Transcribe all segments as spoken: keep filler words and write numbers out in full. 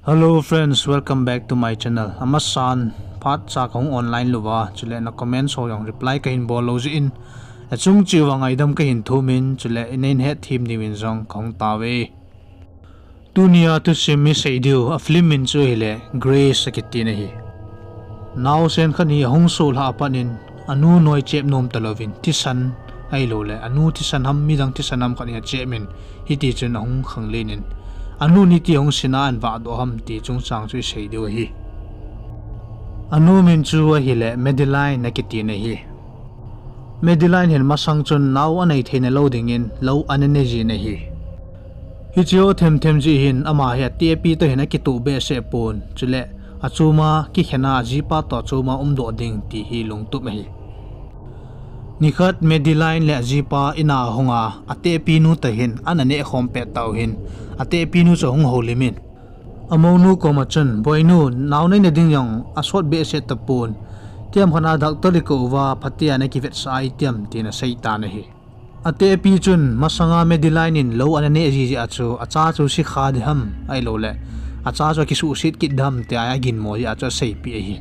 Hello friends, welcome back to my channel. Amasan, phat cha kahung online louva, chule na comment ho jong reply kahin bol lou jeh in, achung cheh uva ngaidam kahin thum in, chule nahin hetthem diuvin jong kahung taove. Tunia thusim isei diu, a film min chu ahile Grace akiti ahi. Naosen khat hi ahung soh lhah a pat in, anu noi chep nom talouvin, thisan ahilouleh, anu thisan ham, midang thisan ham khat hi achep in, hitichun ahung khanglen in, anu in iti ahung sinna ahin vahdoh ham ti chungchang chu isei diu ahi. Anu min chu ahile Madeline akiti ahi. Madeline hin masang chun nao anei theina lou dingin lou ana nei jin ahi. Hiche ho themthem jeh hin ama hi atehpi toh hin akitoh behseh pon, chule achoma kikhen a ajipa toh achoma umdoh ding ti hi lungtup ahi. Nikhat Madeline le ajipa in a ahunga, atehpinu toh hin ana nehkhom pet tah u hin, atehpinu chu ahung houlim in, amounu koma chun, Boinu, nao neina ding jong asot behseh tapon, tiam khat a doctor ikou uva, phatea nakivetsah a itiam, tin aseitan ahi. Atehpi chun masanga Madeline in lou ana neh ji jeh a chu, acha chu sikha ding ham, ahilouleh, acha chu akisuhset kit ding ham tia aginmo jeh a chu aseipeh ahi.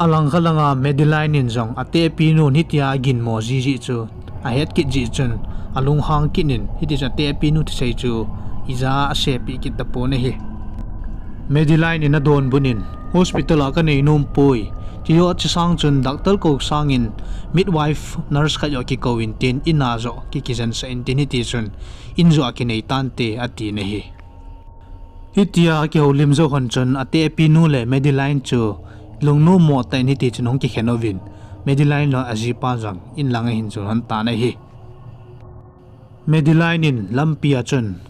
Alangkhat langa Madeline in jong atehpinun hitia aginmo ji jeh chu ahet kit jeh chun alunghang kit in, hitichun atehpinu thusei chu ija asepeh kit tapon ahi. Madeline in adonbut in, hospital a kanei nompoi, tiho chesang chun doctor kou sangin midwife nurse khat joh kikou in tin, in a joh ki, kijensah in tin, hitichun in joh akinei tante, atin ahi. Hitia akihoulim jou lhon chun atehpinu le Madeline chu lungnommo tah in hitichun ahung kikhen uvin, Madeline le ajipa jong inlang ahin jon lhon tan ahi. Madeline in lampi a chun,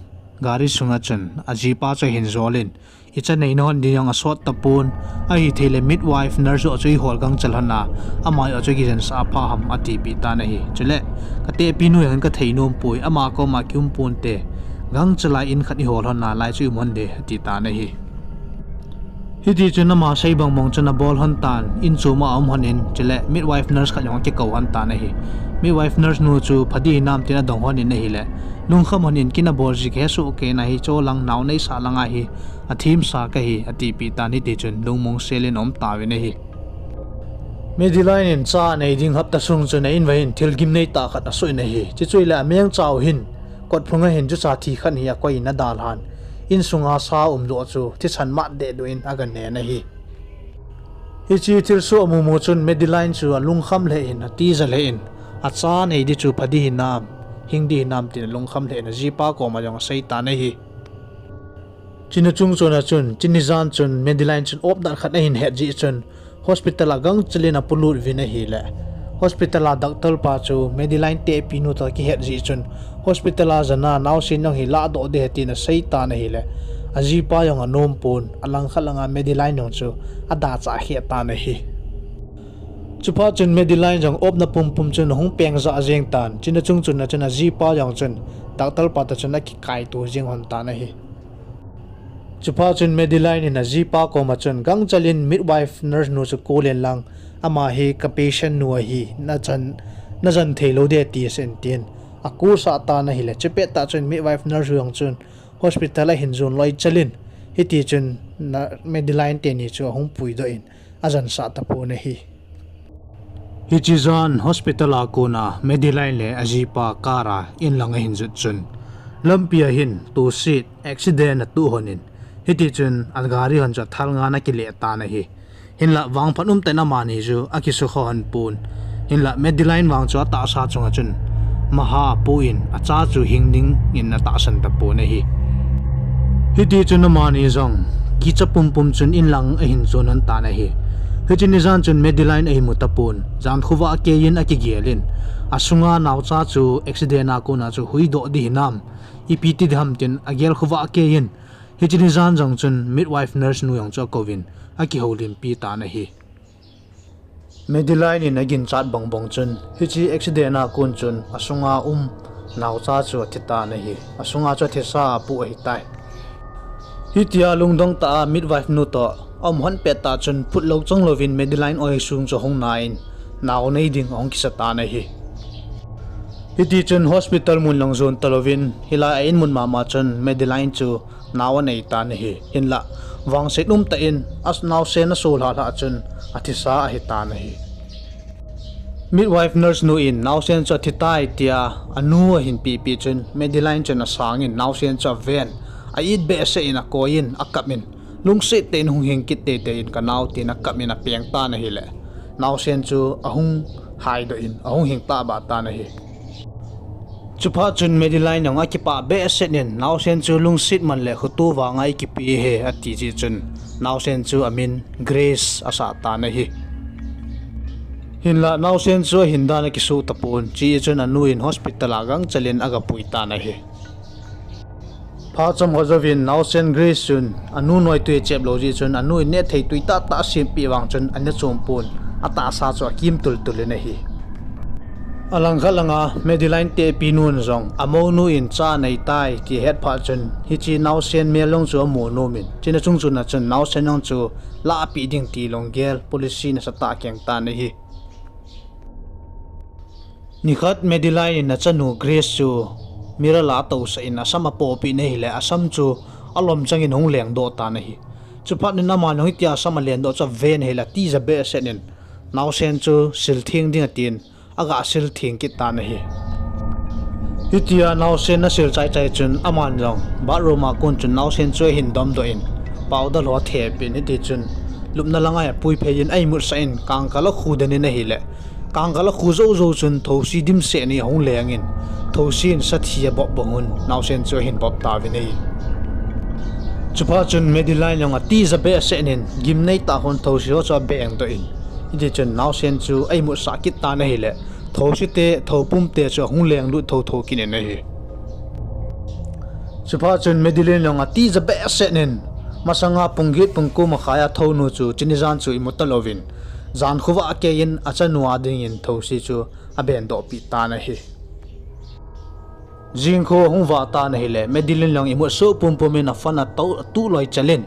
gari sunga chun ajipa chu ahin jol in, icha neina hon ding jong asot tapon, ahithei le midwife nurse joh chu ihol gangchal lhon a, ama joh chu kijensah a pha ham atipeh tan ahi. Chule, katehpinu jong hin kathei nompoi, ama koma kium ponte, gangchal a in khat ihol lhon a lai chu i um lhon ding ati tan ahi. Hitichun ama sei bangbang chun abol lhon tan, in chom a aum lhon in, chule midwife nurse khat jong akikou lhon tan ahi. Midwife nurse nu chu pha ding hinam tin adong lhon in ahile, lungkham lhon in, kin abol ji kahe soh kei nahi, cho lang nao neisah lang ahi, athemsa kahi, atipeh tan, hitichun lungmong sel in aum tauvin ahi. Madeline in cha anei ding hapta sung chun a-in uva hin thil gimnei tah khat asoh in ahi. Chuche chu ahile amengcha u hin kotphunga hin jucha thi khat hi akoi in adalhan, insunga sa umdoh chu thisan mat dehdoh in aganen ahi. Hiche thilsoh amumu chun Madeline chu alungkham lheh in, atija lheh in, acha nei ding chu pha ding hinam, hing ding hinam tin alungkham lheh in ajipa koma jong aseitan ahi. Chuna chungchona chun, chuni jan chun Madeline chun opdat khat ahin het jeh chun, hospital a gangchal in apolut uvin ahile, hospital a doctor pa chu Madeline tehpinu toh akihet jeh chun, hospital a jana naosen jong hi lahdoh ding ahi tin aseitan ahile, ajipa jong anompon, alangkhat langa Madeline jong chu adachah kheh tan ahi. Chuphat chun Madeline jong opna pumpum chun ahung pengjah jeng tan, chuna chungchona chun ajipa jong chun doctor pa toh chun akikaito jeng lhon tan ahi. Chuphat chun Madeline in ajipa koma chun gangchal in midwife nurse nu chu kou len lang, ama hi ka patient nu ahi, najan, najan theilou ding ati asen tin, akousah tan ahile, chupettah chun midwife nurse nu jong chun hospital ahin jon loi chal in, hitichun Madeline teni chu ahung puidoh in, ajansah tapon ahi. Hiche jan hospital a kona Madeline le ajipa car a inlang ahin jot chun, lampi a hin toset accident atoh lhon in, hitichun agari hon chu athal ngan akileh tan ahi. Hinla vangphat umtah in amani chu akisukha lhon pon. Hinla Madeline vang chu atahsa chunga chun maha apoh in, acha chu hing dingin atahsan tapon ahi. Hitichun amani jong kicha pumpum chun inlang ahin jon lhon tan ahi. Hiche ni jan chun Madeline ahin mu tapon, jan khovah keiyin akigel in, asunga naocha chu accident a kona chu huhdoh ding hinam, ipi ti ding ham tin agel khovah keiyin, hiche ni jan jong chun midwife nurse nu jong chu akouvin, akihoulimpi tan ahi. Madeline in aginchat bangbang chun, hiche accident a kon chun asunga um naocha chu athitan ahi, asunga chu athisa apoh ahitai. Hitia lungdong tah a midwife nu toh aum lhon pettah chun phutlou changlouvin Madeline oisung chu ahung na in, nao nei ding ahung kisa tan ahi. Hiti chun hospital mun lang jon talouvin, hilai a in mun mama chun Madeline chu nao anei tan ahi. Hinlah, vangset umtah in, a naosen asolha lhah chun, athisa ahitan ahi. Midwife nurse nu in naosen chu athitai tia anu ahin pehpeh chun, Madeline chun asangin naosen chu aven, a-it behseh in akoi in, akap in, lungset tah in hung hing kit teitei in kanao tin akap in apeng tan ahile, naosen chu ahung haidoh in, ahung hing tahbeh tan ahi. Chuphat chun Madeline jong akipah behseh in, naosen chu lungset man le khoto vanga ikipe e ati jeh chun, naosen chu amin Grace asah tan ahi. Hinlah naosen chu ahin dan akisoh tapon, chuin anu in hospital a gangchel in agapui tan ahi. Phat chomkhat jouvin naosen Grace chun anu noitwi achep lou jeh chun anu in nehthei twi tahtah asempeh vang chun ana chompon, atahsa chu akim tultul in ahi. Alangkhat langa Madeline tehpi nun jong amounu in cha aneitai ti ahet phat chun hiche naosen mel jong chu amu nom in, chuna chung chuna chun naosen jong chu lahpeh ding ti lunggel policy nasatah akeng tan ahi. Nikhat Madeline in achanu Grace chu mirror a atousah in asam apohpeh in ahile asam chu alom changin ahung lengdoh tan ahi. Chuphat in aman jong hitia asam alengdoh chu aven ahile atija behseh in naosen chu siltheng ding atin, agasiltheng kit tan ahi. Hitia naosen asil chaichai chun aman jong bathroom a kon chun naosen chu ahin domdoh in, powder ho athepin hitichun lupna langa apuiphei in a-imutsah in kangkal akhu den in ahile, kangkal akhu joujou chun thousi dimset ni ahung lengin, thousi in sathi abop bang un naosen chu ahin bop tauvin ahi. Chuphat chun Madeline jong atija behseh in gimneitah hon thousi ho chu abengdoh in, hitichun naosen chu a-imutsah kit tan ahile, thousite, thoupumte chu ahung lenglut thouthou kit in ahi. Chuphat chun Madeline jong atija behseh in, masanga pung get pung ko makhai a thounu chu chuni jan chu imu talouvin, jan khovah keiyin achanu a dingin thousi chu abendohpeh tan ahi. Jingkho ahung vah tan ahile, Madeline jong imut soh pumpum in aphone atuh loi chel in,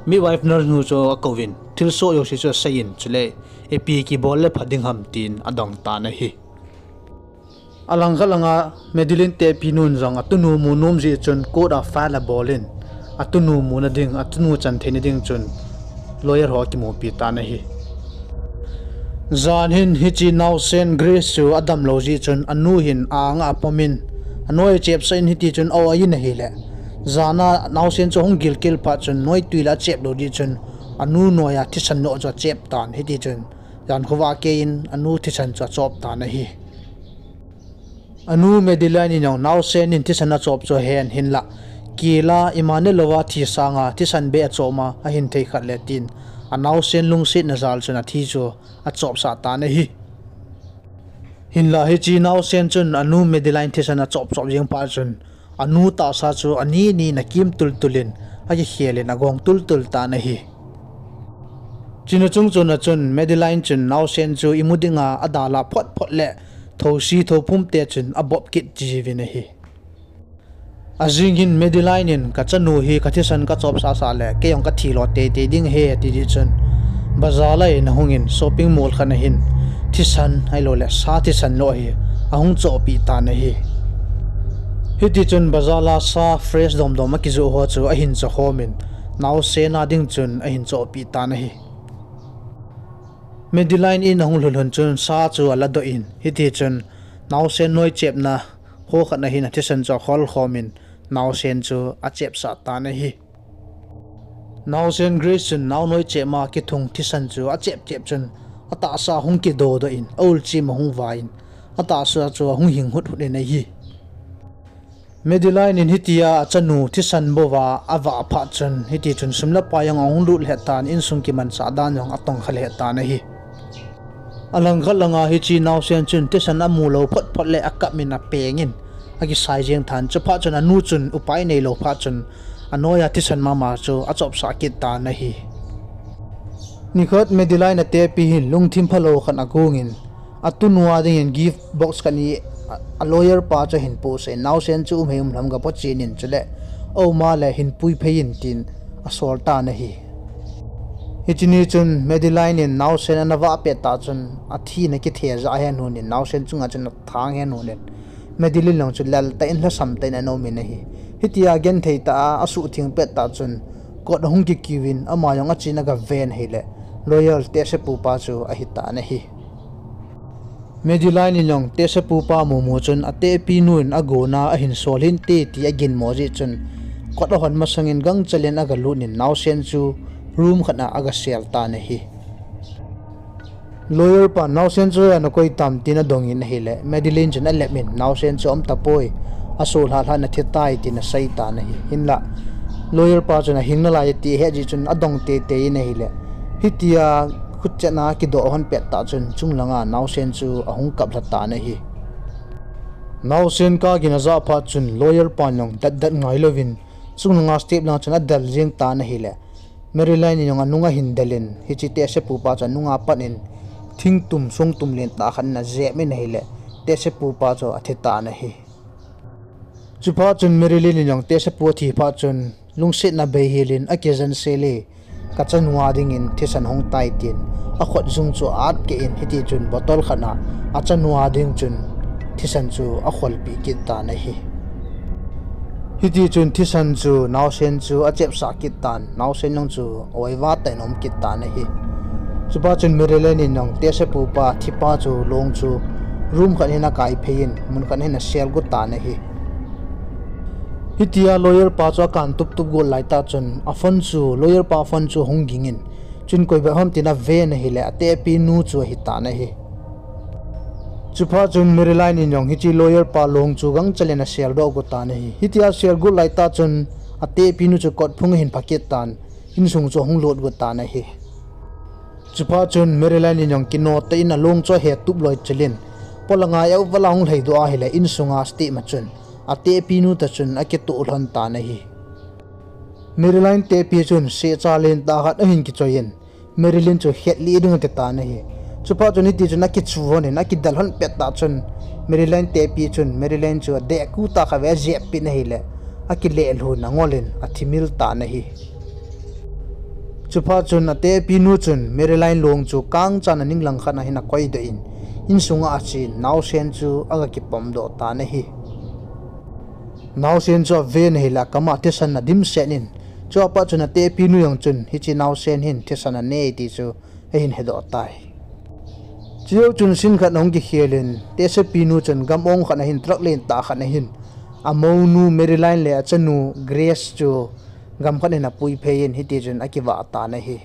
midwife nurse nu chu akouvin, thilsoh jouse chu aseiyin, chule ipi kibol le pha ding ham tin adong tan ahi. Alangkhat langa Madeline tehpi nun jong atunu mu nom jeh chun court a file abol in, atunu muna ding, atunu chan theina ding chun lawyer ho akimupi tan ahi. Jan hin hiche naosen Grace chu adamlou jeh chun anu hin a-anga apom in, anoi achepsah in hitichun a-o ahin ahile, jana naosen chu ahung gilkel phat chun noitwi la achep lou jeh chun anu noiya thisan noh chu achep tan hitichun, jan khovah keiyin anu thisan chu achop tan ahi. Anu Madeline in jong naosen in thisan achop chu ahen hinlah, kila ima nelouva thi sanga thisan beh achop ma ahin thei khat le tin, anaosen lungsetna jal chun athi chu achopsah tan ahi. Hinlah hiche naosen chun anu Madeline thisan achop chop jeng phat chun, anu tahsa chu ani ni in akim tultul in, akikhel in agong tultul tan ahi. Chuna chung chuna chun Madeline chun naosen chu imu dinga adalha photphot le thousi thoupumte chun abop kit jiuvin ahi. Ajing hin Madeline in kachanu hi kathisan kachopsah sah le kei jong kathi lo teitei ding ahi ati jeh chun, bazar lai in ahungin shopping mall khat a hin thisan ahiloule sa thisan lo hi ahung chohpeh tan ahi. Hitichun bazar a sa fresh domdom akijoh ho chu ahin chokhom in, naosen a ding chun ahin chohpeh tan ahi. Madeline in ahung lhun lhun chun sa chu aladoh in, hitichun naosen noi chepna kho khat a hin athisan chu akholkhom in, naosen chu achepsah tan ahi. Naosen Grace chun naonoi chep ma kithung thisan chu achep chep chun, atahsa ahung kidodoh in, aulchim ahung vai in, atahsa chu ahung hing huthut in ahi. Madeline in hitia achanu thisan bouva avah phat chun, hitichun sum le pai jong ahung lut lheh tan, insung kimanchah dan jong atongkha lheh tan ahi. Alangkhat langa hiche naosen chun thisan amu lou photphot le akap in apeng in, akisai jeng tan, chuphat chun anu chun upai neilou phat chun, anoiya thisan mama chu achopsah kit tan ahi. Nikhat Madeline atepi hin lungthim phalou khat agongin, atunu a dingin gift box khat ni a, a lawyer pa chu ahin pohsah in, naosen chu um hei um lham gapotchen in chule, aum a le hin puiphei in tin asol tan ahi. Hiche ni chun Madeline in naosen ana vah pet tah chun, athina kithejah hen hon in, naosen chunga chun athang hen hon in, Madeline jong chu lel tah in lhasam tah in ana um in ahi. Hitia genthei tah a asuhtheng pet tah chun kot ahung kikiu in ama jong achen aga ven ahile lawyer tehsepu pa chu ahitan ahi. Madeline in jong tehsepu pa mumu chun atehpi nu in agona ahin sol hinte ti aginmo jeh chun kot ahon masangin gangchel in aga lut in naosen chu room khat a aga sel tan ahi. Lawyer pan naosen chu ana koi tam tin adong in ahile Madeline chun alep in naosen chu aum tapoi, asolhah lhah in athi tai tin asei tan ahi. Hinla lawyer pa chun ahing nalai ati ahet jeh chun adong teitei in ahile hitia khutchetna akidoh hon pet tah chun chunglanga naosen chu ahung kap lha tan ahi. Naosen kap gin ajah phat chun lawyer pan jong datdat ngailouvin chunglanga step lang chun adel jeng tan ahile Madeline in jong anung ahin del in hiche tehsepu pa chu anunga pat in thingtum songtum lentah khat in ajep in ahile tehsepu pa chu athi tan ahi. Chuphat chun Madeline in jong tehsepu athi phat chun lungsetna beihel in akijen sel e, kachanu a dingin thisan hung tai tin akhut jung chu atkeh in hitichun bottle khat a achanu a ding chun thisan chu akholpeh kit tan ahi. Hitichun thisan chu naosen chu achepsah kit tan, naosen jong chu oiva tah in aum kit tan ahi. Chuphat chun Madeline in jong tehsepu pa thipa chu long chu room khat hin akaiphei in mun khat hin aselgot tan ahi. Hitia lawyer pa chu akan tuptup got laitah chun aphone chu, lawyer pa phone chu ahung ging in chun koi bep ham tin aven ahile atehpi nu chu ahitan ahi. Chuphat chun Madeline in jong hiche lawyer pa long chu gangchel in aseldoh got tan ahi. Hitia aselgot laitah chun atehpi nu chu kotphung ahin pha kit tan insung chu ahung lut got tan ahi. Chuphat chun Madeline in jong kino tah in along chu ahetup loi chel in, polanga euvala ahung lhaidoh ahile insunga step ma chun atehpi nu toh chun akitoh lhon tan ahi. Madeline tehpi chun sehcha lentah khat ahin kichoi in Madeline chu khetlih ding ati tan ahi. Chuphat chun hitichun akichu lhon in akidel lhon pet tah chun Madeline tehpi chun Madeline chu adehku tah khat vei ajep peh in ahile akileh lhun angol in athimil tan ahi. Chuphat chun atehpi nu chun Madeline long chu kangchan a ninglang khat a hin akoidoh in insunga achen naosen chu aga kipomdoh tan ahi. Naosen chu aven ahile akam a thisan adimset in, chua pat chun atehpi nu jong chun hiche naosen hin thisan anei ti chu ahin hedoh tai. Chujou chun scene khat ahung kikhel in tehsepi nu chun gam-ong khat a hin truck lentah khat a hin amounu Madeline le achanu Grace chu gam khat hin apuiphei in hitichun akivah tan ahi.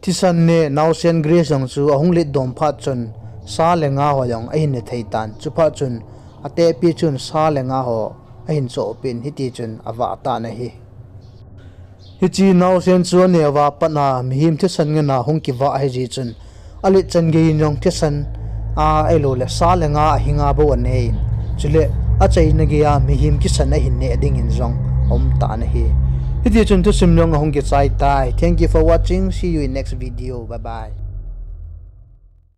Thisan ne naosen Grace jong chu ahung letdom phat chun sa le nga ho jong ahin ne thei tan, chuphat chun atehpi chun sa le nga ho ahin chohpeh in hitichun avah tan ahi. Hiche naosen chu aneo a pat a mihem thisan ngen a hung kivah ahijeh chun alet chan gei in jong thisan a ahiloule sa le nga ahinga bou anei in, chule achaina gei a mihem kisan ahin neh dingin jong aum tan ahi. Hitichun thusim jong ahung kichai tai. Thank you for watching. See you in next video. Bye bye.